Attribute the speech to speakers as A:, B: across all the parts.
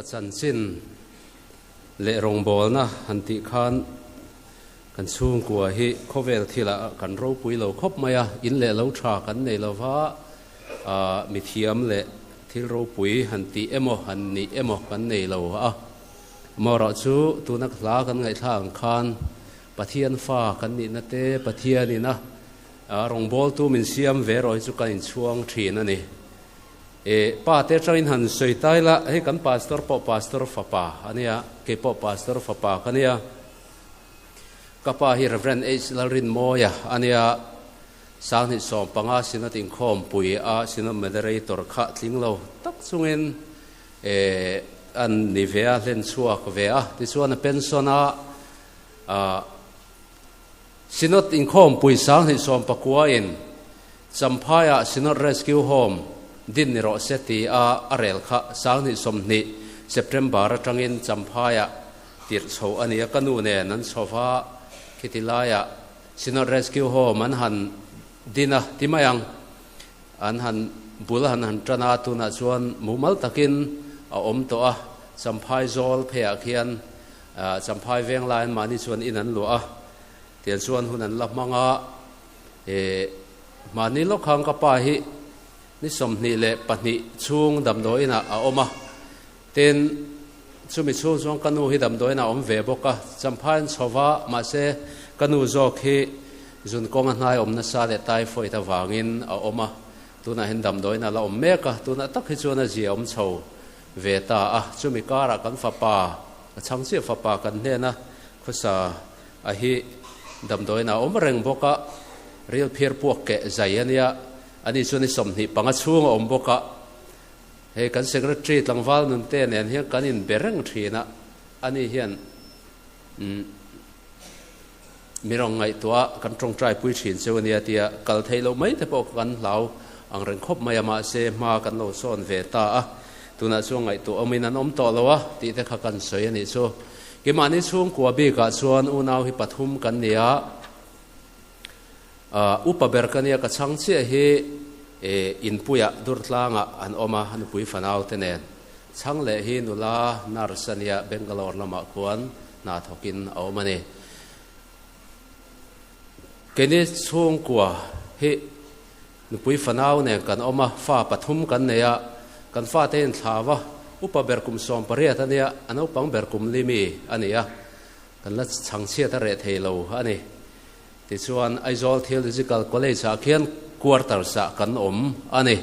A: chanchin leh rawngbawlna han tih khan kan chhungkua hi khawvel thilah kan ropui lo khawp mai a, in leh lo tha kan nei lo va, mithiam leh thil ropui han tih emaw han nih emaw kan nei lo a. Amaherawhchu tuna hla kan ngaihthlak ang khan Pathian fa kan nihna te Pathianin a rawngbawltu min siam ve erawh hi chu kan inchhuang thin a ni. E, pa te atangin han sawi tai la, hei kan pastor pawh pastor fapa a nia, kei pawh pastor fapa ka nia. Ka pa hi Rev. H. Lalrinmawia a nia, 2015 Synod inkhawmpui a Synod Moderator kha tling lo tak chungin e, an ni ve a, hlen chhuak ve a, tichuan a pension a, a Synod inkhawmpui 2019 in Champhaiah Synod Rescue Home din ni rawh se ti a a rel kha 2020 September atangin Champhaiah tirh chho a ni a, ka nu nen an chho va, khiti laiah Synod Rescue Home an han din a ti mai ang, an han bul han han tan a, tunah chuan mumal takin a awm tawh a, Champhai zawl pheiah khian Champhai veng laiin mahni chuan in an luah a, tiang chuan hun an la hmang a. E, mahni lawk khang ka pa hi ni 22 chhung damdawiinah a awm a, tin chumi chhung chuan ka nu hi damdawiinah a awm ve bawk a, Champhai an chho va, mahse ka nu zawk hi zun kawnga hnai awm nasa leh typhoid avangin a awm a, tunah hian damdawiinah a la awm mek a, tunah tak hi chuan a zia awm chho ve ta a, chumi karah kan fapa, a chhang chiah fapa kan hnena khawsa A hi damdawiin a awm reng bawk a, ril phir puak keh zai a nia, ani chuan i 25 chhung a awm bawk a, hei kan secretary tlangval nunte nen hian kan inbe reng thin a, ani hian umm mi rawn ngaihtuah a, kan tawngtai pui thin cheu a nia tia kal theih loh mai te pawh kan hlau ang reng khawp mai a, mahse hma kan lo sawn ve ta a, tunah chuan ngaihtuah awmin an awm tawh lo a tih te kha kan sawi a nih chu. Keimahni chhungkua bikah chuan unau hi pathum kan ni a, upa ber ka nia ka chhang chiah hi inpuiah Durtlangah an awm a, a nupui fanau te nen. Chhang leh hi nula nurse a nia, Bangalore lamah khuan hna thawkin a awm a ni. Keini chhungkua hi Nupui fanau nen kan awm a, fa pathum kan nei a, kan fate in thlau a, upa ber kum 18 a nia, a naupang ber kum li mi a ni a, kan la chhangchhiat a reh thei lo a ni. Tichuan, Aizawl Theological College ah khian quarters ah kan awm a ni.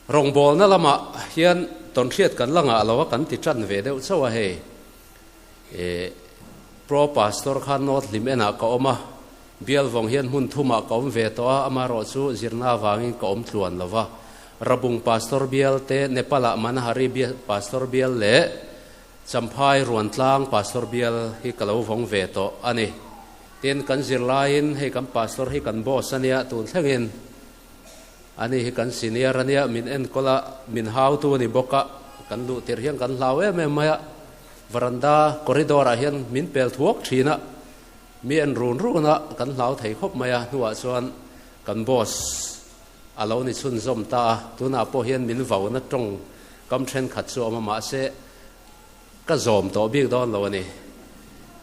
A: Rawngbawlna lamah hian tawnhriat kan la ngah lo a, kan ti tan ve deuh chauh a hei. Pro Pastor kha North Hlim enah ka awm a, Bial vawng hian hmun thumah ka awm ve tawh a, amaherawh chu zirna avangin ka awm tluan lo va. Rabung Pastor Bial te, Nepal-ah Manahari Pastor Bial leh Champhai Ruantlang Pastor Bial hi ka lo vawng ve tawh a ni. Tin, kan zirlaiin hei kan Pastor hi kan boss a nia, tun thlengin ani hi kan senior a nia, min enkawl a, min hautu a ni bawk a, kan luh tirh hian kan hlau em em mai a, varanda corridor-ah hian min pel thuak thin a. Mi en run run a, kan hlau thei khawp mai a, hnuah chuan kan boss a lo ni chhunzawm ta a, tunah pawh hian min vauna tawng kam thenkhat chu a awm a, mahse ka zawm tawh bik dawn lo a ni.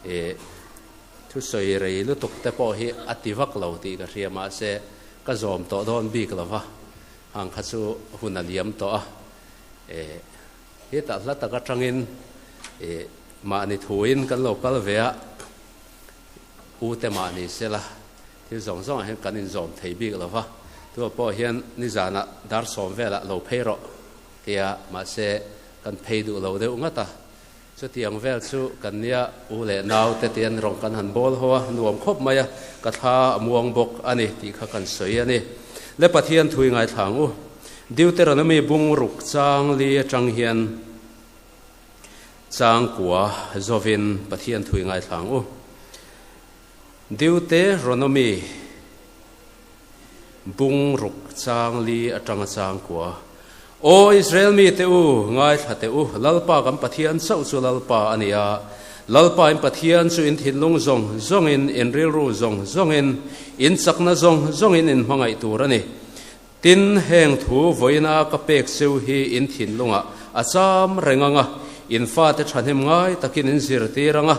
A: Ih, thusawi rei lutuk te pawh hi a ti vak lo tih ka hria, mahse ka zawm tawh dawn bik lo va, hang kha chu hun a liam tawh a, ih, hetah hla tak atangin ih, Mahni thuin kan lo kal ve a, u te mahni sela thil zawng zawngah hian kan inzawm thei bik lo va, tupah pawh hian nizanah dar sawm velah lo phei rawh tia mahse kan phei duh lo deuh ngat a, chutiang vel chu kan nia u leh nau te tian rawng kan han bawl ho a, nuam khawp mai a, ka thla a muang bawk a ni tih kha kan sawi a ni. Le Pathian thui ngaithlang u, Deuteronomy bung ruk chang li atang hian, Changkua zawin Pathian thui ngaithla ang u. Deuteronomy bung ruk chang li atanga changkua. Aw Israel mite u, ngaithla teh u, Lalpa kan Pathian chauh chu Lalpa a ni a, Lalpa in Pathian chu in thinlung zawng zawngin, in rilru zawng zawngin, in chakna zawng zawngin in hmangaih tur a ni. Tin, heng thu vawiina ka pek cheu hi in thinlungah a cham reng ang a, in fate thahnem ngai takin in zirtir ang a,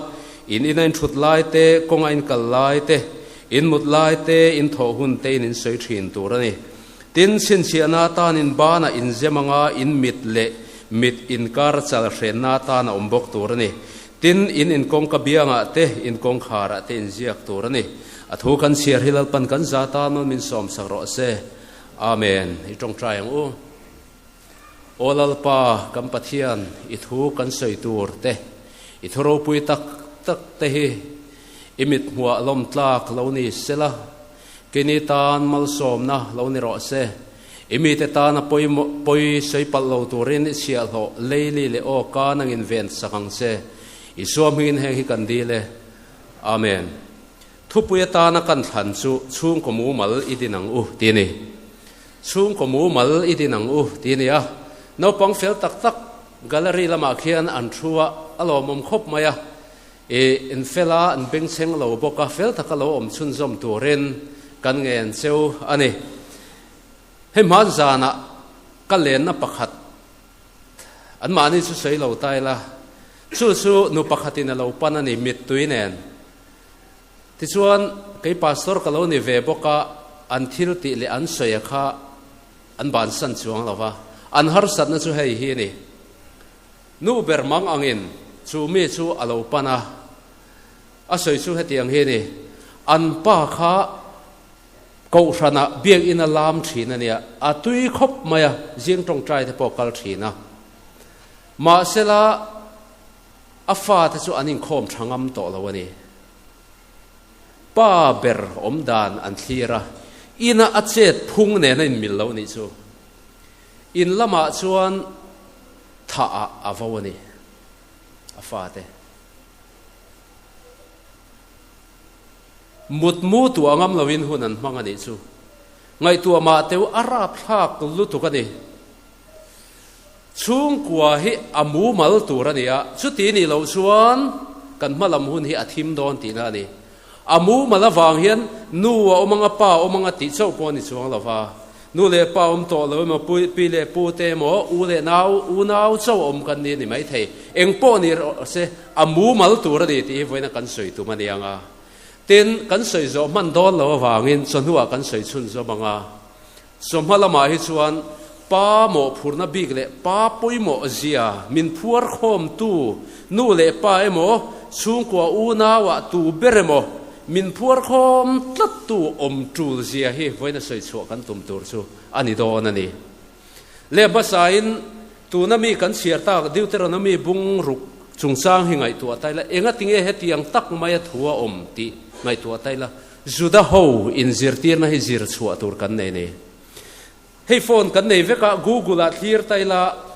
A: in ina in thut lai te, kawnga in kal lai te, in mut lai te, in thawh hun te in in sawi thin tur a ni. Tin, chhinchhiahna atan in banah in zem ang a, in mit leh mit inkar chal hrenna atan a awm bawk tur a ni. Tin, in inkawngka biangah te, in kawngkharah te in ziak tur a ni. A thu kan chhiar hi Lalpan kan za tan nawn min sawmsak rawh se. Amen. I tawngtai ang u. Aw Lalpa, kan Pathian, i thu kan sawi tur te, i thu ropui tak tak te hi i mit hmuah lawm tlak lo ni sela, keini tan malsawmna lo ni rawh se. I mite tana pawimawh pawi sawi palh lo turin i chhiahhlawh leili leh aw ka nangin ven sak ang che. Isua hmingin heng hi kan dil e. Amen. Thupui atana kan thlan chu chhungkaw mumal i din ang u ti a ni. Chhungkaw mumal i din ang u ti a ni a. Naupang fel tak tak gallery lamah khian an thu a, a lawmawm khawp mai a. I infela an bengchheng lo bawk a, fel taka lo awm chhunzawm turin kan ngen cheu a ni. Hei hman zanah ka lenna pakhat anmahni chu sawi lo ta ila, chu chu nu pakhatin a lo pan a ni, mittui nen. Tichuan, kei pastor ka lo ni ve bawk a, an thil tih leh an sawi a kha an bansan chuang lo va, an harsatna chu hei hi a ni. Nu ber mang angin chu mi chu a lo pan a, a sawi chu hetiang hi a ni, An pa kha Kohhranah biakinn a lam thin a nia, a tui khawp mai a, zing tawngtai te pawh a kal thin a. Mahsela a fate chu an inkhawm tha ngam tawh lo a ni. Pa ber awm dan an thlir a, ina a chet phung nen a inmil lo nih chu. In lamah chuan thah ah a vo a ni, a fate. Mutmu tuah ngam loin hun an hmang a nih chu. Ngaihtuah mah teu a rapthlak lutuk a ni. Chhungkua hi a mumal tur a ni a, chuti nih loh chuan kan hma lam hun hi a thim dawn tihna a ni. A mumal avang hian nu a awm anga pa a awm anga tih chauh pawh a ni chuang lo va. Nu leh pa awm tawh lo emaw, pi leh pu te emaw, u leh nau, unau chauh awm kan ni a ni maithei. Eng pawh ni rawh se, a mumal tur a ni tih hi vawiina kan sawi tum a ni ang a. Tin, kan sawi zawh hman dawn lo avangin chawhnuah kan sawi chhun zawm ang a. Chawhma lamah hi chuan pa mawhphurna bik leh pa pawimawh zia min phuar khawmtu nu leh pa emaw, chhungkua unauah tu ber emaw min phuar khawm tlattu awm tul zia hi vawiina sawi chhuah kan tum tur chu a ni dawn a ni. Leh hmasain tuna mi kan chhiar tak Deuteronomy bung ruk chungchang hi ngaihtuah ta ila, engatinge hetiang tak maia thu a awm tih ngaihtuah ta ila, Juda ho inzirtirna hi zir chhuah tur kan nei ni. Hei phone kan nei vek a, Google ah thlir ta ila,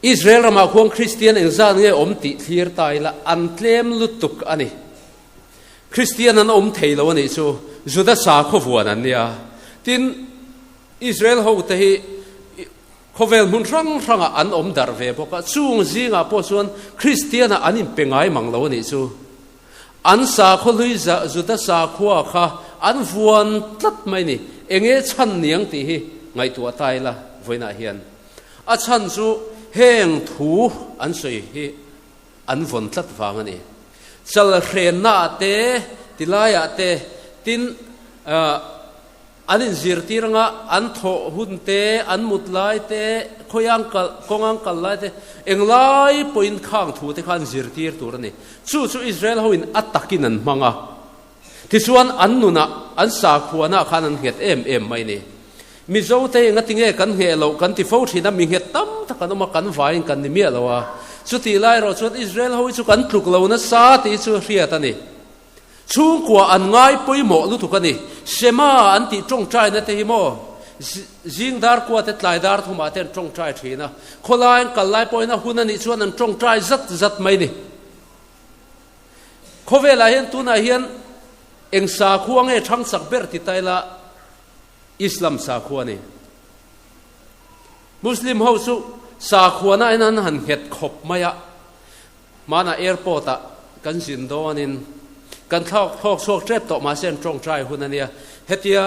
A: Israel ramah khuan Kristian engzat nge awm tih thlir ta ila, an tlem lutuk a ni. Kristian an awm thei lo a nih chu, Juda sakhaw vuan an nia. Tin, Israel ho te hi khawvel hmun hrang hrangah an awm darh ve bawk a, chung zingah pawh chuan Kristianah an inpe ngai mang lo a nih chu. An sakhaw hlui Juda sakhua kha an vuan tlat mai ni. Enge chhan niang tih hi ngaihtuah ta ila vawiinah hian. A chhan chu heng thu an sawi hi an vawn tlat vang a ni. Chal hrennaah te, tilaiah te, tin an inzirtir anga an thawh hun te, an mut lai te, khawiang kal, kawngang kal lai te, englai pawhin khang thu te kha an zirtir tur a ni. Chu chu Israel hoin a takin an hmang a. Tichuan an nunah, an sakhuanah khan an nghet em em mai a ni. Mizote engatinge kan ngheh loh kan ti fo thin a, mi nghet tam tak an awm a, kan vaiin kan ni miah lo a. Chutih lai erawh chuan Israel ho hi chu kan tluk lo nasa tih hi chu hriat a ni. Chhungkua an ngai pawimawh lutuk a ni. Shema an tih tawngtaina te hi maw zing dar kua te tlai dar thumah te an tawngtai thin a, khawlai an kal lai pawhin a hun a nih chuan an tawngtai zat zat mai ni. Khawvelah hian tunah hian eng sakhua nge thang chak ber ti ta ila Islam sakhua a ni. Muslim ho chu sakhuana in an han nghet khawp mai a, hmanah airport ah kan zin dawnin kan thlawk thlawk chhuak tep tawh mahse an tawngtai hun a nia. Hetia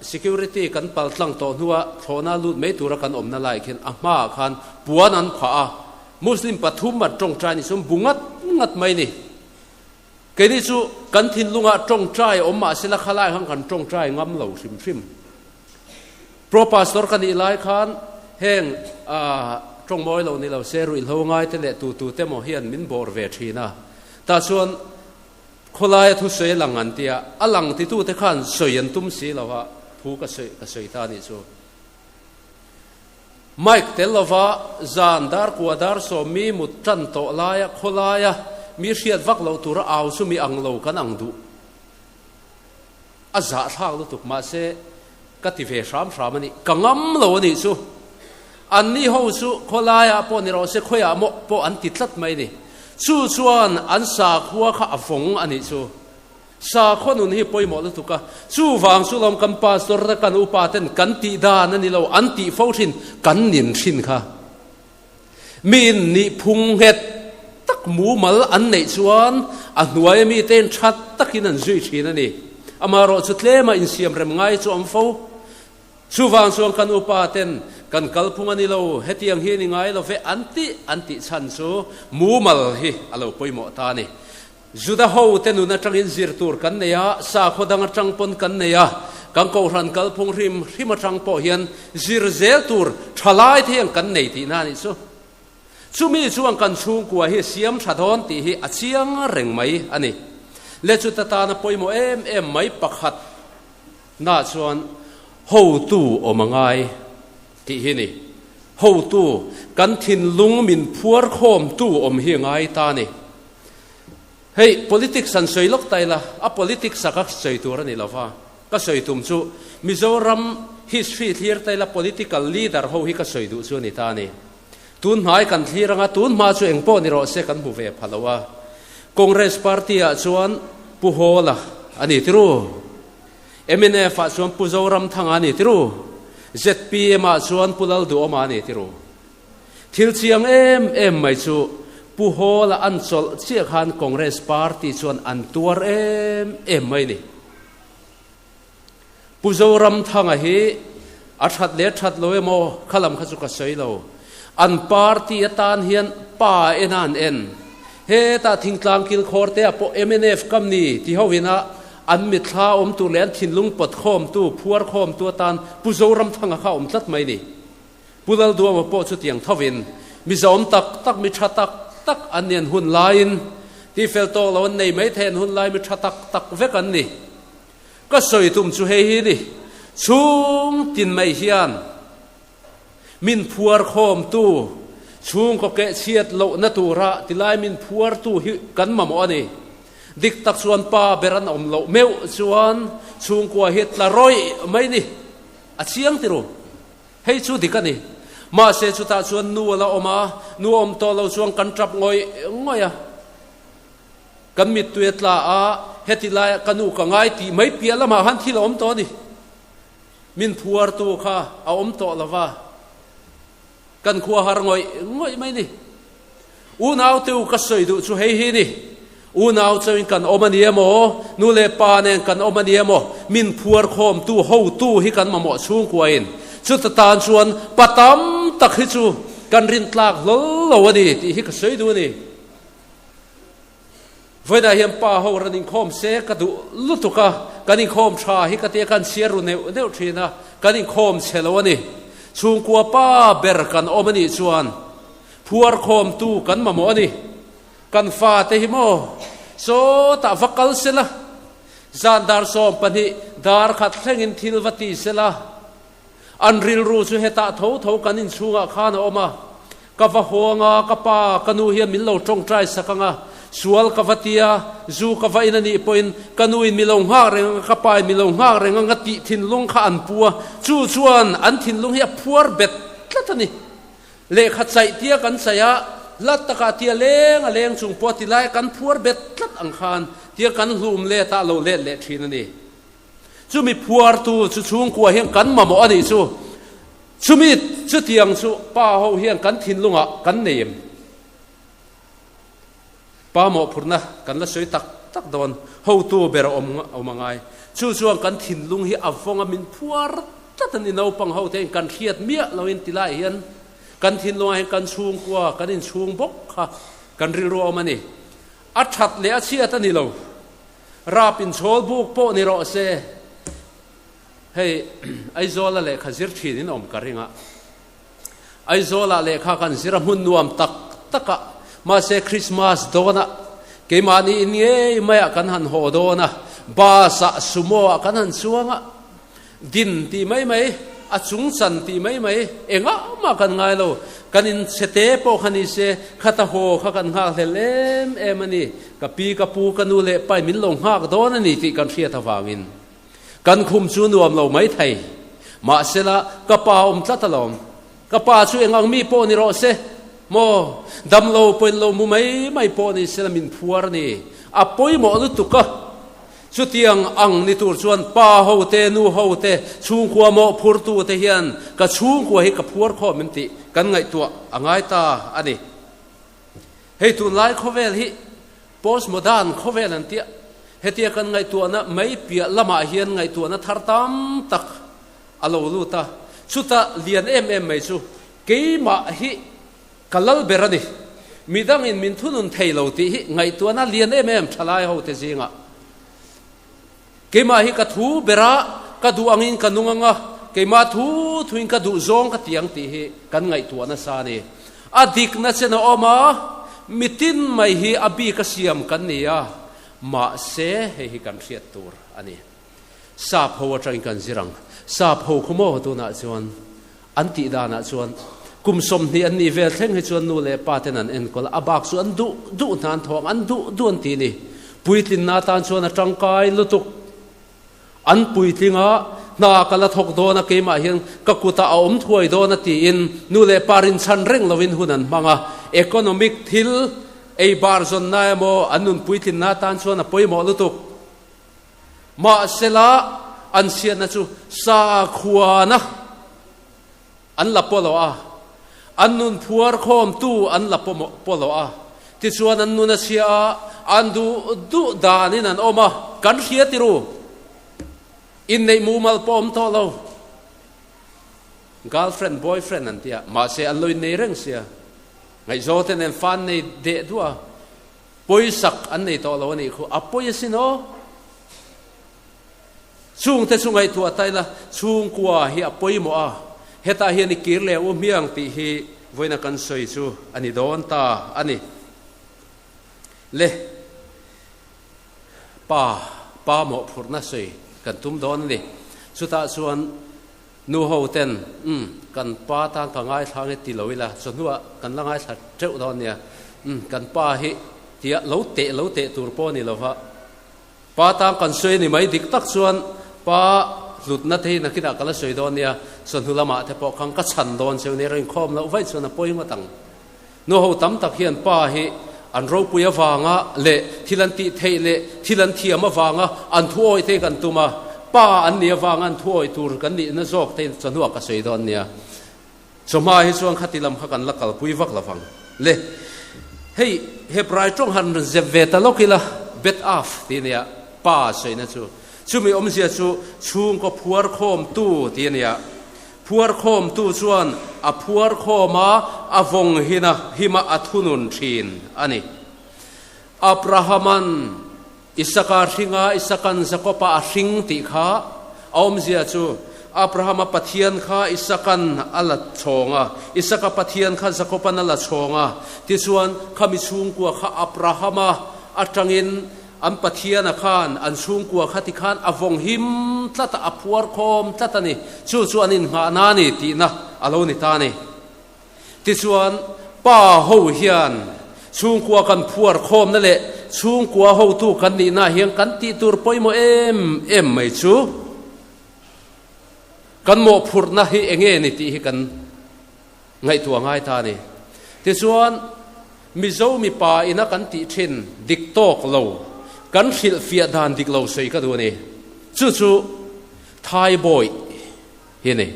A: Security kan pal tlang tawh hnua thlawhna lut mai tura kan awmna lai khian a hmaah khan puan an phah a, Muslim pathum an tawngtai ni chuan bu ngat ngat mai ni. Keini chu kan thinlungah tawngtai awm mah sela khalai khan kan tawngtai ngam lo hrim hrim. Pro Pastor ka nih lai khan heng tawngmawi lo ni lo se ruihhlo ngaite leh tutu te maw hian min bawr ve thin a, tah chuan Khawlaia thusawi a lang an tia, a lang titute khan sawi an tum si lo a, thu ka sawi ka sawi ta a nih chu. Mike tel lova zan dar kua dar sawm mi mut tan tawh laia khawlaia mi hriat vak loh tura au chu mi ang lo kan ang duh. A zahthlak lutuk mahse ka ti ve hram hram a ni, ka ngam lo a nih chu. Anni ho chu khawlaiah pawh ni rawh se khawiah maw pawh an ti tlat mai ni. Chu chuan an sakhua kha a vawng a nih chu. Sakhua nun hi pawimawh lutuk a, chuvang chu lawm kan pastor te kan upa ten kan tih dan a ni lo, an tih fo thin, kan nin thin kha. Miin nihphung nghet tak mumal an neih chuan a hnuaia mite'n tha takin an zui thin a ni. Amaherawhchu tlema insiamrem ngai chu a awm fo. Chuvang chuan kan upa ten kan kalphung a ni lo, hetiang hi a ni ngai lo ve an tih an tih chhan chu mumal hi a lo pawimawh ta a ni. Juda ho te nun atangin zir tur kan nei a, sakhaw dang atang pawn kan nei a, kan kohhran kalphung hrim hrim atang pawh hian zir zel tur thalai te hian kan nei tihna a nih chu. Chumi chuan kan chhungkua hi siam tha dawn tih hi a chiang reng mai a ni. Le chuta tana pawimawh em em mai pakhat na chuan hotu awm a ngai tih hi ni. Hotu, kan thinlung min phuar khawmtu awm hi a ngai ta a ni. Hei, politics han sawi lawk ta ila, a politics a ka sawi tur a ni lo va, ka sawi tum chu Mizoram history thlir ta ila political leader ho hi ka sawi duh chu a ni ta a ni. Tun hmai kan thlir anga tun hma chu eng pawh ni rawh se kan hmu ve pha lo a. Congress party ah chuan Pu Hawla a ni tiru. Mnf ah chuan Pu Zoramthanga a ni tiru. Zpm ah chuan Pu Lalduhawma a ni tiru. Thil chiang em em mai chu Pu Hawla an chawlh chiah khan Congress party chuan an tuar em em mai ni. Pu Zoramthanga hi a that leh that lo emaw kha lam kha chu ka sawi lo. An party atan hian pa en a an en. Hetah thingtlang kilkhawr te ah pawh mnf kam ni ti ho ina an mitthla awm tur leh an thinlung pawt khawmtu, phuar khawmtu atan Pu Zoramthanga kha a awm tlat mai ni. Pu Lalduama pawh chutiang thovin mi zawm tak tak, mi tha tak tak an ni an hun laiin tifel tawk lo an nei mai thei an hun lai mi tha tak tak vek an ni. Ka sawi tum chu hei hi ni, chhung tin mai hian min phuar khawmtu, chhungkaw keh chhiat lohna tura tilai min phuartu hi kan mamawh a ni. Dik tak chuan pa ber an awm loh meuh chuan chhungkua hi tla rawih mai ni, a chiang tiru. Hei chu dik a ni. Mahse chutah chuan nu a la awm a, nu a awm tawh lo chuan kan tap ngawih ngawih a. Kan mittui a tla a, heti laiah ka nu ka ngai tih mai piah lamah khan thil a awm tawh a ni. Min phuartu kha a awm tawh lo va, kan khua har ngawih ngawih mai ni. Unau te u ka sawi duh chu hei hi ni, unau chauhin kan awm a ni emaw, nu leh pa nen kan awm a ni emaw, min phuar khawmtu hotu hi kan mamawh chhungkuain chuta tan chuan pa tam tak hi chu kan rintlak hlawl lo a ni tih hi ka sawi duh a ni. Vawiinah hian pa ho rawn inkhawm se ka duh lutuk a, kan inkhawm tha hi ka tia kan chhiar ru neuh neuh thin a, kan inkhawm chhe lo a ni. Chhungkua pa ber kan awm a nih chuan phuar khawmtu kan mamawh a ni. Kan fate hi maw sawtah va kal sela, zan dar 12 dar khat thlengin thil va ti sela, An rilru chu hetah tho tho kan inchhungah khan a awm a, ka va hawng a, ka pa, ka nu hian min lo tawngtai sak ang a, sual ka va ti a, zu ka va in a nih pawhin ka nuin mi lo nghak reng ang a, ka pain mi lo nghak reng ang a tih thinlung kha an pu a, chu chuan an thinlung hi a phuar bet tlat a ni. Lehkha chaih tia kan chaih a, hla takah tia leng a leng chung pawh a ti lai a, kan phuar bet tlat ang khan tia kan hlum let a, a lo let leh thin a ni. Chumi phuartu chu chhungkua hian kan mamawh a nih chu. Chumi chutiang chu pa ho hian kan thinlungah kan nei em? Pa mawhphurhna kan la sawi tak tak dawn. Hotu ber a awm awm a ngai. Chu chuan kan thinlung hi a vawng a, min phuar tlat a ni. Naupang ho te hian kan hriat miah loin ti lai hian kan thinlungah hian kan chhungkua, kan inchhung bawk kha kan rilru a awm a ni. A that leh a chhiat a ni lo. Rap inchhawl buk pawh ni rawh se. Hei Aizawla lehkha zir thin in awm ka ring a. Aizawlah lehkha kan zir a hmun nuam tak tak a, mahse Christmas dawnah keimahni in ngei maiah kan han haw dawn a, bus ah sumo ah kan han chuang a, din tih mai mai, a chung chan tih mai mai engah mah kan ngai lo, kan in chhete pawh kha ni se khata haw kha kan nghak hlel em em a ni, ka pi ka pu ka nu leh pai min lo nghak dawn a ni tih kan hriat avangin. Kan khum chu nuam lo mai thei. Mahsela, ka pa awm tlat alawm. Ka pa chu eng ang mi pawh ni rawh se. Maw, damlo pawhin lo mu mai mai pawh ni sela min phuar a ni. A pawimawh lutuk a. Chutiang ang ni tur chuan pa ho te, nu ho te, chhungkua mawhphurtu te hian ka chhungkua hi ka phuar khawm em tih kan ngaihtuah a ngai ta a ni. Hei tunlai khawvel hi Postmodern khawvel an tia. Hetia kan ngaihtuahna mai piah lamah hian ngaihtuahna thar tam tak a lo lut a. Chuta lian em em mai chu keimah hi ka lal ber a ni. Midangin min thunun thei lo tih hi ngaihtuahna lian em em thalai hote zingah. Keimah hi ka thu ber a, ka duh angin ka nung ang a, keimah thu thuin ka duh zawng ka ti ang tih hi kan ngaihtuah nasa a ni. A dikna chen a awm a, mitin mai hi a bik a siam kan ni a, mahse hei hi kan hriat tur a ni. Sap ho atangin kan zir ang. Sap ho khu maw tunah chuan an tih danah chuan kum 20 an nih vel thleng hi chuan nu leh pa ten an enkawl a, a bak chu an duh duh hna an thawk ang, an duh duh an ti ni. Puitlinna atan chuan a tangkai lutuk. An puitling a, hna ka la thawk dawn a, keimah hian ka kutah a awm thuai dawn a tiin nu leh pa rinchhan reng lovin hun an hmang a. Economic thil ei bar zawnna emaw an nun puitlinna atan chuan a pawimawh lutuk. Mahsela an chhiatna chu sakhuana an la pawh lo a, an nun phuar khawmtu an la pawh lo a, tichuan an nun a chhia a, an duh duh danin an awm a, kan hria ti ru, inneih mumal pawh awm tawh lo, girlfriend boyfriend an tia, mahse an lo innei reng sia, ngaihzaw te nen fan nei deh duah a. Pawisak an nei tawh lo a nih khu, a pawi asin aw. Chungte chu ngaihtuah ta ila, chhungkua hi a pawimawh a, hetah hian i kir leh u hmiang tih hi vawiina kan sawi chu a ni dawn ta a ni. Le, pa, pa mawhphurhna sawi kan tum dawn a ni. Chutah chuan nu ho ten, Umm, kan pa tan ka ngaithla nge ti lo ila, chawhnuah kan la ngaithla teuh dawn nia. Umm, kan pa hi tia lo teh lo teh tur pawh a ni lo va. Pa tan kan sawi a ni mai dik tak chuan pa hlutna te hi nakinah ka la sawi dawn nia, chawhnu lamah te pawh khan ka chhan dawn cheu nia, rinkhawm loh vaih chuan a pawi ngawt ang. Nu ho tam tak hian pa hi an ropui avanga leh thil an tih theih leh thil an thiam avanga an thu awih te kan tum a, pa an nih avanga an thu awih tur kan nihna zawk te chawhnuah ka sawi dawn nia. Chawhma hi chuan khati lam kha kan la kalpui vak lo vang le. Hei Hebrai tawng han rawn zep ve ta lawk ila, Bet Av tih a nia, pa sawina chu. Chumi awmzia chu chhungkaw phuar khawmtu tih a nia. Phuar khawmtu chuan a phuar khawm a, a vawng hina hima a thunun thin a ni. Abrahaman Isaka hringa Isakan Jakoba a hring tih kha a awmzia chu Abrahama Pathian kha Isakan a la chhawng a, Isaka Pathian kha Jakoban a la chhawng a, tichuan khami chhungkua kha Abrahama atangin An Pathiana khan an chhungkua kha tikhan a vawng him tlat a, a phuar khawm tlat a ni. Chu chu an inngahna a ni tihna a lo ni ta a ni. Tichuan, pa ho hian chhungkua kan phuar khawmna leh chhungkua hotu kan nihna hian kan tih tur pawimawh em em mai chu kan mawhphurhna hi eng nge ni tih hi kan Ngaihtuah ngai ta a ni. Tichuan, Mizo mipa ina kan tih thin dik tawk lo, kan hrilhfiah dan dik lo sawi ka duh a ni. Chu chu Thai Bawi hi a ni.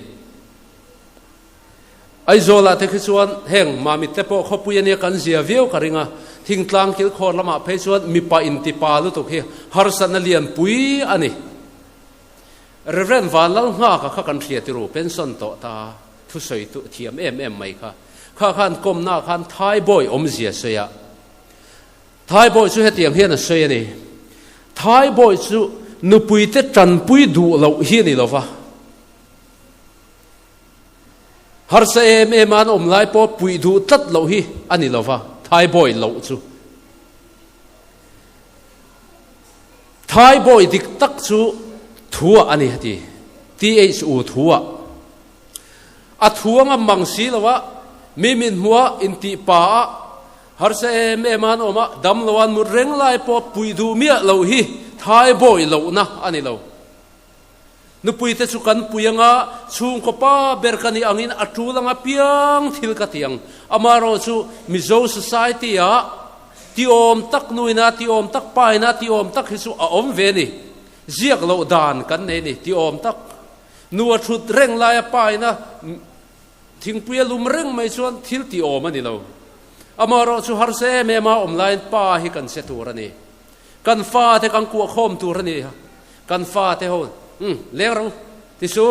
A: Aizawlah te khi chuan heng Mamit te pawh khawpui a nia kan zia viau ka ring a. Thingtlang kilkhawr lamah phei chuan mipa intipa lutuk hi harsatna lianpui a ni. Rev. Vanlalnghaka kha kan hria tiru, pension tawh ta thusawi tu thiam em em mai kha. Kha khan kawmna khan Thaibawi awmzia sawi a. Thaibawi chu hetiang hian a sawi a ni. Thaibawi chu nupuite tanpui duh loh hi a ni lova. Harsa em em a an awm lai pawh puih duh tlat loh hi a ni lova, Thaibawi loh chu. Thaibawi dik tak chu thua a ni a ti. THU thua. A thu anga mang si lo a, mi min hmua intih pa a, harsa em em a an awm a, dam lo an mut reng lai pawh puih duh miah loh hi Thaibawi lohna a ni lo. Nupuite chu kan pui anga chhungkaw pa ber ka nih angin a tul anga piang thil ka ti ang. Amaherawhchu Mizo society ah ti awm tak nuina, ti awm tak paina, ti awm tak hi chu a awm ve ni. Ziak loh dan kan nei ni, ti awm tak. Nu a thut reng laia paina thingpui a lum reng mai chuan thil ti awm a ni lo. Amaherawhchu harsa em em a awm laiin pa hi kan che tur a ni. Kan fate kan kuahkhawm tur a ni. Kan fate ho, Umm, leng rawh u, ti su,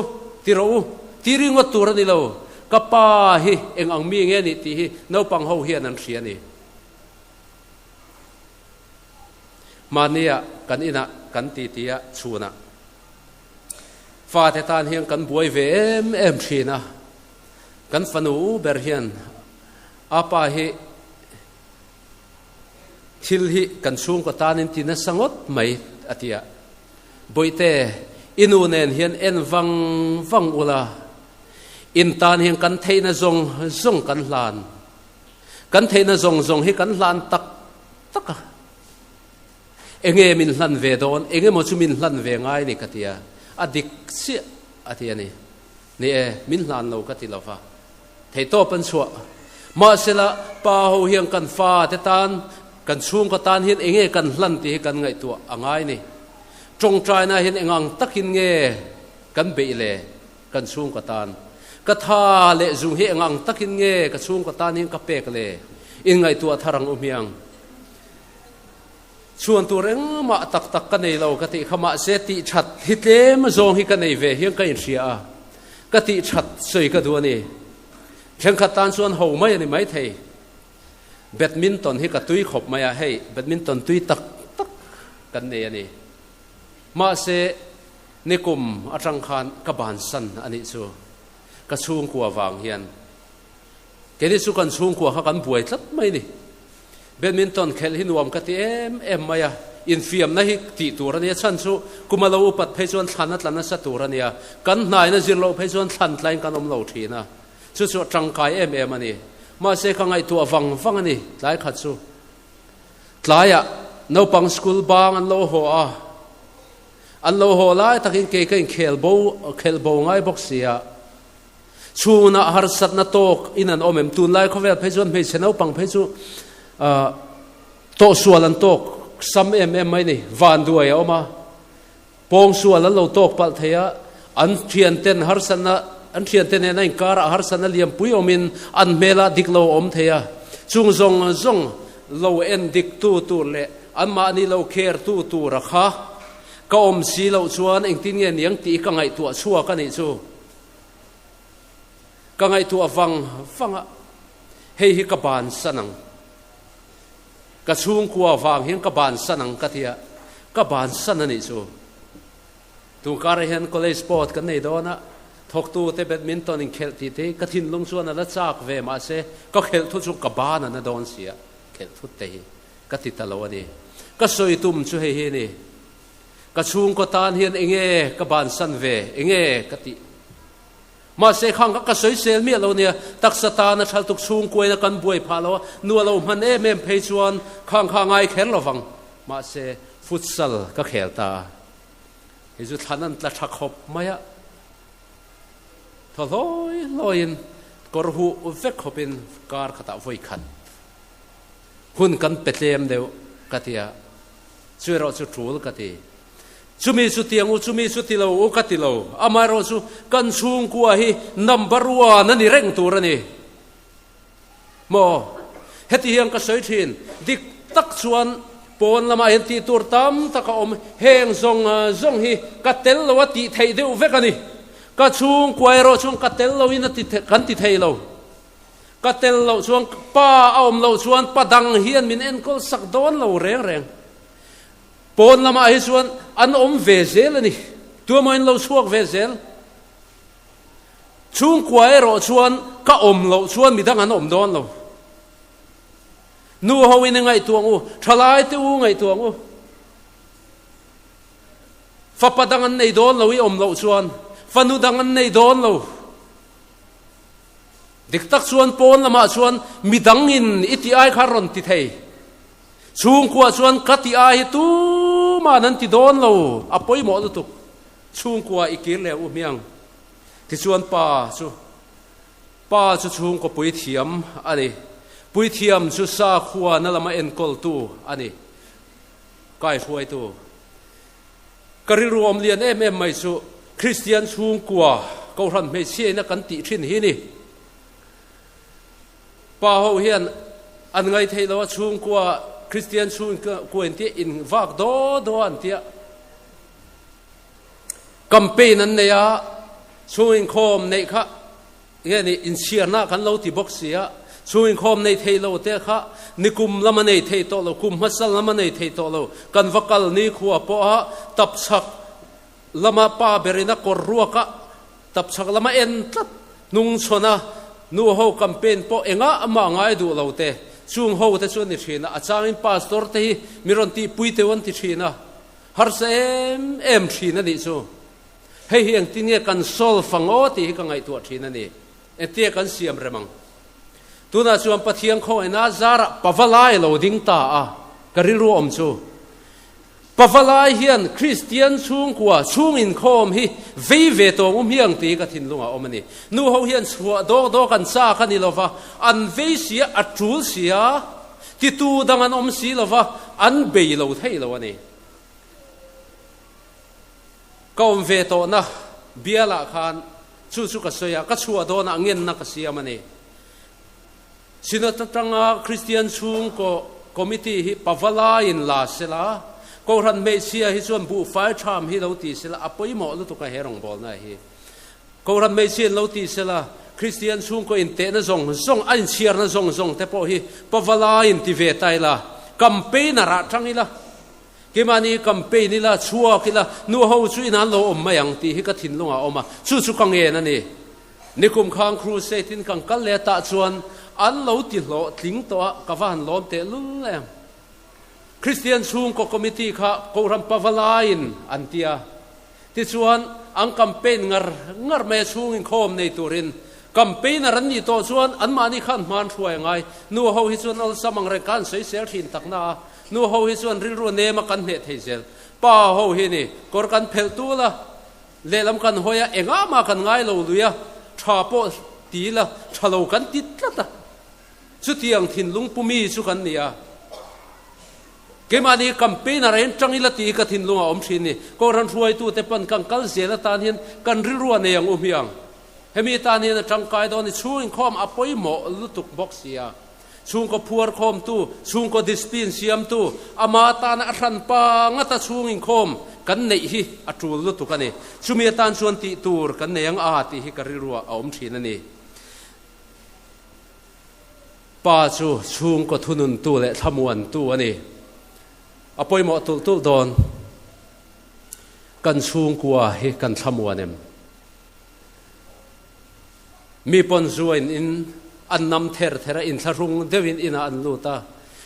A: ti rawh u, ti ringawt tur a ni lo. Ka pa hi eng ang mi nge nih tih hi naupang ho hian an hria a ni. Mahnia kan inah kan titi a, chhunah fate tan hian kan buai ve em em thin a. Kan fanu u ber hian a pa hi Thil hi kan chhungkaw tanin ti nasa ngawt mai, a ti a. Bawihte, i nu nen hian en vang vang ula, in tan hian kan theihna zawng zawng kan hlan. Kan theihna zawng zawng hi kan hlan tak tak a. Enge min hlan ve dawn, engemaw chu min hlan ve ngai ni ka ti a. A dik chiah, a ti a ni. Ni e, min hlan lo ka ti lo va. Theihtawp an chhuah. Mahsela, pa ho hian kan fate tan, kan chhungkaw tan hian enge kan hlan tih hi kan ngaihtuah a ngai ni. Tawngtaina hian engang takin nge kan beih le kan chhungkaw tan? Ka tha leh zung hi engang takin nge ka chhungkaw tan hian ka pek le? Inngaihtuah thar ang u hmiang. Chhuan tur engmah tak tak ka nei lo ka tih kha mahse tih that hi tlem zawng hi ka nei ve hian ka inhria a, ka tih that sawi ka duh a ni. Thenkhat tan chuan ho mai a ni maithei. Badminton hi ka tui khawp mai a, hei badminton tui tak tak kan nei a ni. Mahse nikum atang khan ka bansan a nih chu ka chhungkua vang hian. Keini chu kan chhungkua kha kan buai tlat mai ni. Badminton khelh hi nuam ka ti em em mai a, infiamna hi tih tur a nia, chhan chu kum a lo upat phei chuan thlan a tla nasa tur a nia, kan hnaina zir loh phei chuan thlan tlain kan awm lo thin a, chu chu a tangkai em em a ni. Mahse ka ngaihtuah vang vang a ni, tlai khat chu tlaiah naupang school bang an lo haw a, an lo haw lai takin kei ka inkhel bo khelh bo ngai bawk si a, Chhunah harsatna tawk in an awm em? Tunlai khawvel phei chuan hmeichhe naupang phei chu tawhsual an tawk sam em em mai ni. Van duai a awm a, pawngsual an lo tawk palh thei a, an thianten harsatna, an thiante nena inkarah harsatna lianpui awmin an hmelah dik lo a awm thei a. Chung zawng zawng lo en dik tu tur leh anmahni lo care tu tura kha ka awm si loh chuan engtin nge niang tih ka ngaihtuah chhuak a nih chu. Ka ngaihtuah vang vang a, hei hi ka bansan ang. Ka chhungkua vang hian ka bansan ang ka ti a, ka bansan a nih chu. Tun karah hian college sport kan nei dawn a, thawktute badminton inkhelh tih te hi ka thinlung chuan a la chak ve mahse ka khelh thu chu ka ban a na dawn si a, khelh thut te hi ka ti ta lo a ni. Ka sawi tum chu hei hi a ni. Ka chhungkaw tan hian enge ka bansan ve, enge ka tih. Mahse khang kha ka sawisel miah lo nia, taksa tana thal tuk chhungkuaina kan buai phah lo a, nu a lo hman em em phei chuan khang kha a ngai kher lo vang. Mahse futsal ka khel ta a, hei chu thlan an tla tha khawp mai a, thaw hlawi hlawiin kawr huh vek khawpin kar khatah vawi khat hun kan pe tlem deuh ka ti a. Chu erawh chu tul ka ti. Chumi chu tiang u, chumi chu ti lo u ka ti lo. Amaherawh chu kan chhungkua hi number one a ni reng tur a ni. Maw? Heti hian ka sawi thin, dik tak chuan pawn lamah hian tih tur tam tak a awm, heng zawng zawng hi ka tel lo a tih theih deuh vek a ni. Ka chhungkua erawh chuan ka tel loin a ti kan ti thei lo. Ka tel loh chuan pa a awm loh chuan pa dang hian min enkawl sak dawn lo reng reng. Pawn lamah hi chuan an awm ve zel a ni. Tuemaw in lo chhuak ve zel. Chhungkua erawh chuan ka awm loh chuan midang an awm dawn lo. Nu ho in i ngaihtuah ang u, thalai te u ngaihtuah ang u. Fapa dang an nei dawn lo i awm loh chuan, fanu dang an nei dawn lo. Dik tak chuan pawn lamah chuan midang in i tih ai kha rawn ti thei. Chhungkua chuan ka tih ai hi tuman an ti dawn lo, a pawimawh lutuk. Chhungkua i kir leh u hmiang. Tichuan pa chu pa chu chhungkaw puithiam a ni. Puithiam chu sakhua na lama enkawltu a ni. Kaihruaitu. Ka rilru awm lian em em mai chu Kristian chhungkua Kohhran hmeichhia ina kan tih thin hi ni. Pa ho hian an ngaithei lo a chhungkua Kristian chhungkua in tia in vak daw daw an tia. Campaign an nei a, chhung inkhawm neih kha nge ni inchhiarna kan lo ti bawk si a, chhung inkhawm nei thei lo te kha nikum lama nei thei tawh lo, kum hmasa lama nei thei tawh lo, kan va kal nikhua pawha tapchhak lama pa berin a kawr ruak a, tapchhak lama en tlat hnungchhawn a, nu ho campaign pawh engah mah ngai duh lo te, chung ho te chu a ni thin a, a changin pastor te hi mi rawn tihpui teuh an ti thin a. Harsa em em thin a nih chu. Hei hi engtin nge kan solve ang aw tih hi ka ngaihtuah thin a ni. Engtin nge kan siam rem ang? Tunah chuan Pathian khawngaihna zarah Pavalai lo ding ta a, ka rilru awm chu. Pavalai hian Kristian chhungkua chhung inkhawm hi vei ve tawng um hiang tih hi ka thinlungah awm a ni. Nu ho hian chhuah dawk dawk an chak a ni lova, an vei sia, a tul sia. Titu dang an awm si lova, an bei lo thei lo a ni. Ka awm ve tawhna bialah khan chu chu ka sawi a, ka chhuah dawnah ngenna ka siam a ni. Synod atanga Kristian chhungkaw committee hi pavalaiin la sela, Kohhran hmeichhia hi chuan buhfai tham hi lo ti sela, a pawimawh lutuk a he rawngbawlna hi. Kohhran hmeichhia in lo ti sela, Kristian chhungkaw intehna zawng zawng, a inchhiarna zawng zawng te pawh hi pavalai in ti ve ta ila, campaign a rah tang ila, keimahni campaign ila, chhuak ila, nu ho chu inah an lo awm mai ang tih hi ka thinlungah a awm a, chu chu ka ngen a ni. Nikum khang crusade in kan kal leh tah chuan an lo ti hlawhtling tawh a, ka va han lawm tehlul em. Kristian chhungkaw committee kha Kohhran pavalai in an ti a. Tichuan, an campaign ngar ngar mai a chhung inkhawm nei turin. Campaigner an nih tawh chuan anmahni khan hman hruai a ngai. Nu ho hi chuan awlsam ang reng kha an sawisel thin tak na a, nu ho hi chuan rilru a nem a kan hneh thei zel. Pa ho hi ni, kawr kan phelh tul a, lehlam kan hawi a, engah mah kan ngai lo lui a, tha pawh ti ila, tha lo kan ti tlat a. Chutiang thinlung pumi chu kan ni a. Keimahni campaigner ah hian tang ila tih hi ka thinlung a awm thin ni. Kohhran hruaitute pawn kan kal zel atan hian kan rilru a nei ang u hmiang. Hemi atan hian a tangkai dawn ni. Chhung inkhawm a pawimawh lutuk bawk si a. Chhungkaw phuar khawmtu, chhungkaw discipline siamtu, ama atana a hran pa ngata chhung inkhawm kan neih hi a tul lutuk a ni. Chumi atan chuan tih tur kan nei ang a tih hi ka rilru ah a awm thin a ni. Pa chu chhungkaw thununtu leh thlamuantu a ni. A pawimawh tulh tulh dawn. Kan chhungkua hi kan thlamuan em? Mi pawn zuain in an nam ther ther a, inthlahrung deuhin inah an lut a.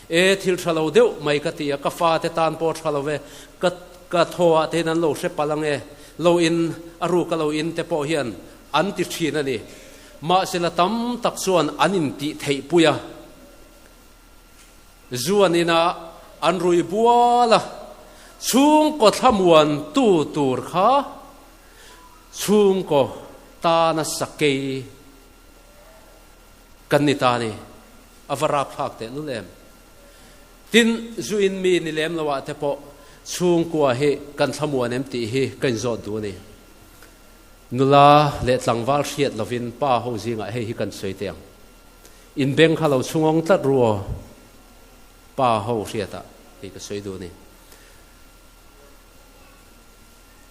A: E, thil tha lo deuh mai ka ti a, ka fate tan pawh tha lo ve, ka ka thaw ah te hian an lo hre palh ang e, lo in a ruk a lo in te pawh hian an ti thin a ni. Mahsela tam tak chuan an intih theih pui a, zu an ina an rui bual a, chhungkaw thlamuan tu tur kha chhungkaw tana sakei kan ni ta a ni. A va rapthlak tehlul em. Tin, zu in mi ni lem lo ah te pawh chhungkua hi kan thlamuan em tih hi ka inzawt duh a ni. Nula leh tlangval hriat lovin pa ho zingah hei hi kan sawi teh ang. In beng kha lo chhungawng tlat ru aw. Pa ho hriatah hei ka sawi duh a ni.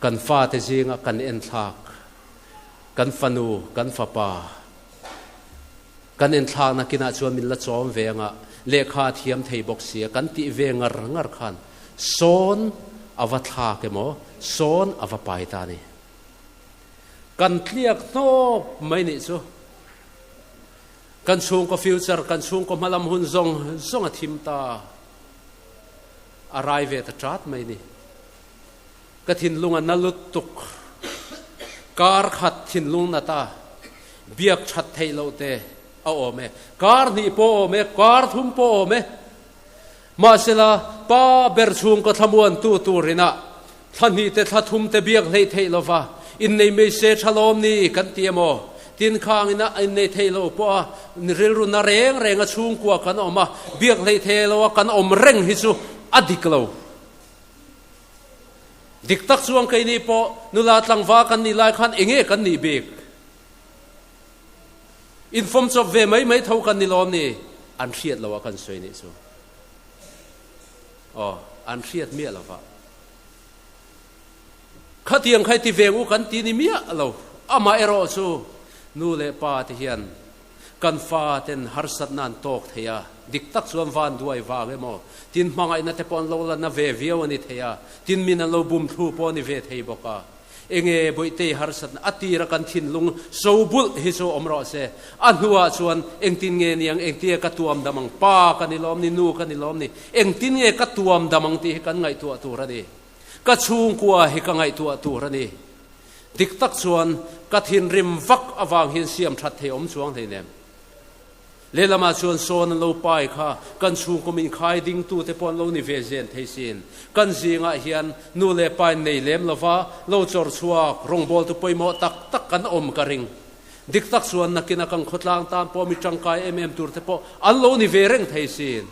A: Kan fate zinga kan enthlak, kan fanu, kan fapa, kan enthlakna kinah chuan min la chawm ve anga lehkha a thiam thei bawk sia kan tih ve ngar ngar khan sawn a va thlak emaw sawn a va pai ta a ni. Kan tliak hnawp mai nih chu. Kan chhungkaw future, kan chhungkaw hmalam hun zawng zawng a thim ta. A rai ve ta chat mai ni. Ka thinlung a na lutuk. Kar khat thinlung na ta. Biak that theih loh te a awm e. Kar hnih pawh a awm e, kar thum pawh a awm e. Mahsela, pa ber chhungkaw thlamuantu turin ah Thla hnih te thla thum te biak hleih theih lova innei mai se tha lawm ni kan ti emaw? Tin khang ina innei theih lo pawh a rilru na reng reng a chhungkua kan awm a, biak hleih thei lo a kan awm reng hi chu a dik lo. Dik tak chuan keini pawh nula tlangval kan nih lai khan enge kan nih bik? Infawm chawp ve mai mai tho kan ni lawm ni? An hriat lo a kan sawi nih chu. Aw, an hriat miah lova. Khatiang kha i ti veng u kan ti ni miah lo. Amah erawh chu nu leh pa te hian kan fa ten harsatna an tawk thei a, dik tak chuan van duai vang emaw, tin hmangaihna te pawh an lo la na ve viau a ni thei a, tin min an lo bum thlu pawh a ni ve thei bawk a. Enge Bawihtei harsatna a tira kan thinlung so bulh hi chu awm rawh se. A hnuah chuan engtin nge niang, engtinge ka tuam dam ang, pa ka ni lawm ni, nu ka ni lawm ni, engtin nge ka tuam dam ang tih hi kan ngaihtuah tur a ni. Ka chhungkua hi ka ngaihtuah tur a ni. Dik tak chuan ka thinrim vak avang hian siam that thei awm chuang hleinem. Lehlamah chuan sawn an lo pai kha kan chhungkaw min khai dingtute pawh an lo ni ve zen thei sin. Kan zingah hian nu leh pa in nei lem lova lo chawr chhuak rawngbawltu pawimawh tak tak kan awm ka ring. Dik tak chuan nakina kan khawtlang tan pawh mi tangkai em em turte pawh an lo ni ve reng thei sin.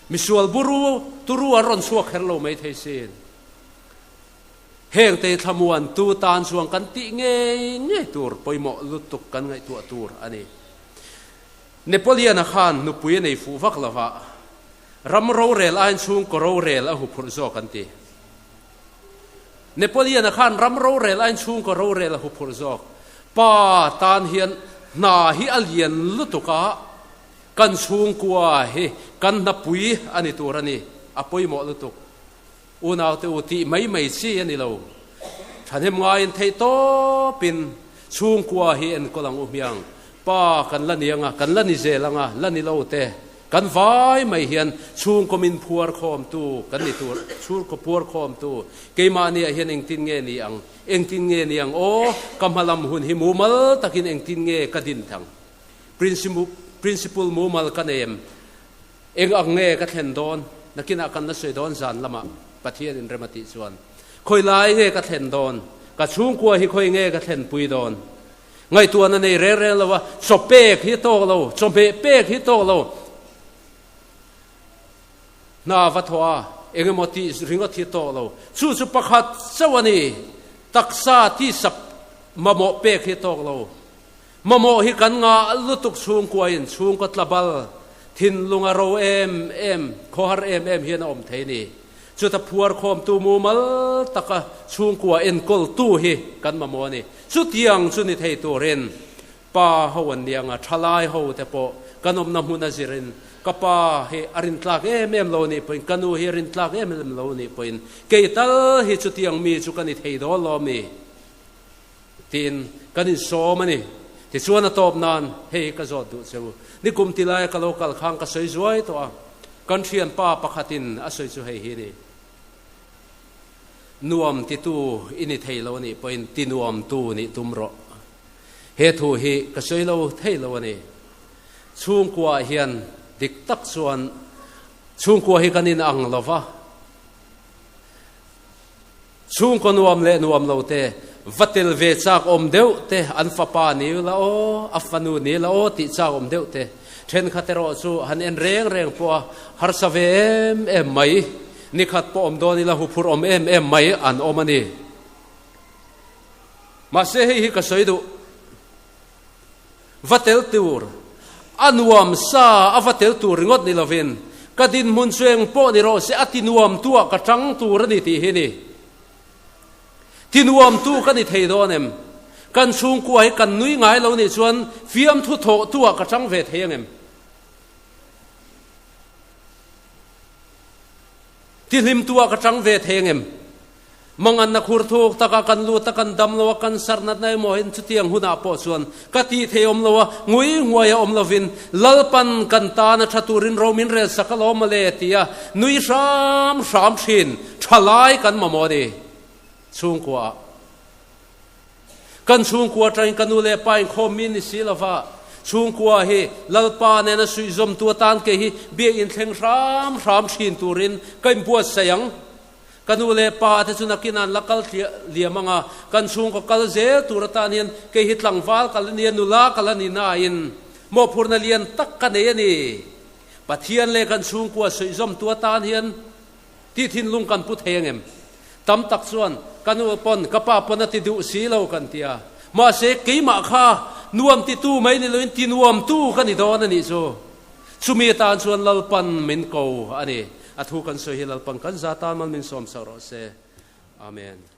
A: Misual buru turu an rawn chhuak kher lo mai thei sin. Hengte thlamuantu tan chuan kan tih ngei ngei tur pawimawh lutuk kan ngaihtuah tur a ni. Napoleon-a khan nupui a nei fuh vak lo va, ram rorel aiin chhungkaw rorel a huphurh zawk an ti. Napoleon-a khan ram rorel aiin chhungkaw rorel a huphurh zawk. Pa tan hian hna hi a lian lutuk a, kan chhungkua hi kan hnapui a ni tur a ni, a pawimawh lutuk. Unaute u tih mai mai chi a ni lo. Thahnem ngaiin theih tawpin chhungkua hi enkawl ang u hmiang. Pa kan la ni anga, kan la ni zel anga, la ni lo te. Kan vai mai hian chhungkaw min phuar khawmtu kan ni tur, chhungkaw phuar khawmtu keimahniah hian engtin nge ni ang, engtin nge ni ang aw, ka hmalam hun hi mumal takin engtin nge ka din thang. Principle mumal ka nei em? Eng ang nge ka thlen dawn? Nakinah kan la sawi dawn zan lamah Pathian in rem a tih chuan. Khawi lai nge ka thlen dawn? Ka chhungkua hi khawi nge ka thlenpui dawn? Ngaihtuahna nei reng reng lo a, chaw pek hi tawk lo, chawhmeh pek hi tawk lo. Hna va thawh a, eng emaw tih ringawt hi tawk lo. Chu chu pakhat chauh a ni. Taksa tisap mamawh pek hi tawk lo. Mamawh hi kan ngah lutuk chhungkuain chhungkaw tlabal, thinlung a ro em em, khawhar em em hian a awm thei ni. Chuta phuar khawmtu mumal taka chhungkua enkawltu hi kan mamawh a ni. Chutiang chu ni thei turin pa ho an nia nga, thalai ho te pawh kan awmna hmun a zirin ka pa hi a rintlak em em lo nih pawhin, ka nu hi a rintlak em em lo nih pawhin kei tal hi chutiang mi chu ka ni thei dawn lo mi? Tiin kan insawm a ni. Tichuan a tawp nan hei hi ka zawt duh che u. Nikum ti laia ka lo kal khan ka sawi zuai tawh a, kan thianpa pakhatin a sawi chu hei hi a ni. Nuam titu i ni thei lo a nih pawhin ti nuamtu nih tum rawh. He thu hi ka sawi lo thei lo a ni. Chhungkuaah hian dik tak chuan chhungkua hi kan inang lo va. Chhungkaw nuam leh nuam lo te, va tel ve chak awm deuh te, an fapa ni la aw, a fanu ni la aw tih chak awm deuh te, thenkhat erawh chu han en reng reng pawh a harsa ve em em mai, nikhat pawh awm dawn ila huphurh awm em em mai an awm a ni. Mahse hei hi ka sawi duh. Va tel tur. A nuam sa a va tel tur ringawt ni lovin, ka dinhmun chu eng pawh ni rawh se a ti nuam tu ah ka tang tur a ni tih hi ni. Ti nuam tu ka ni thei dawn em? Kan chhungkua hi kan nui ngai lo nih chuan fiamthu thawh tu ah ka tang ve thei ang em? Ti hlim tu ah ka tang ve thei ang em? Manganna khur thuk taka kan lut a, kan dam lo a, kan sar natna emaw hin chutiang hunah pawh chuan ka tih thei awm lo a, ngui nguai a awm lovin Lalpan kan tan a tha turin ro min rel sak alawm mawle tia nui hram hram thin thalai kan mamawh a ni. Chhungkua ah kan chhungkua atangin ka nu leh pa inkhawm mi ni si lova, chhungkua hi Lalpa nena suihzawmtu atan kei hi biakinn thleng hram hram thin turin ka inbuatsaih ang. Ka nu leh pa te chu nakin an la kal liam ang a, kan chhungkaw kal zel tur atan hian kei hi tlangval ka la ni a, nula ka la ni nain mawhphurhna lian tak ka nei a ni. Pathian leh kan chhungkua suihzawmtu atan hian tih thinlung kan pu thei ang em? Tam tak chuan ka nu pawn ka pa pawn a ti duh si lo kan ti a, mahse keimah kha nuam titu mai ni loin ti nuamtu ka ni dawn a nih chu. Chumi atan chuan Lalpan min ko a ni. A thu kan sawi hi Lalpan kan za tan mal min sawm sak rawh se. Amen.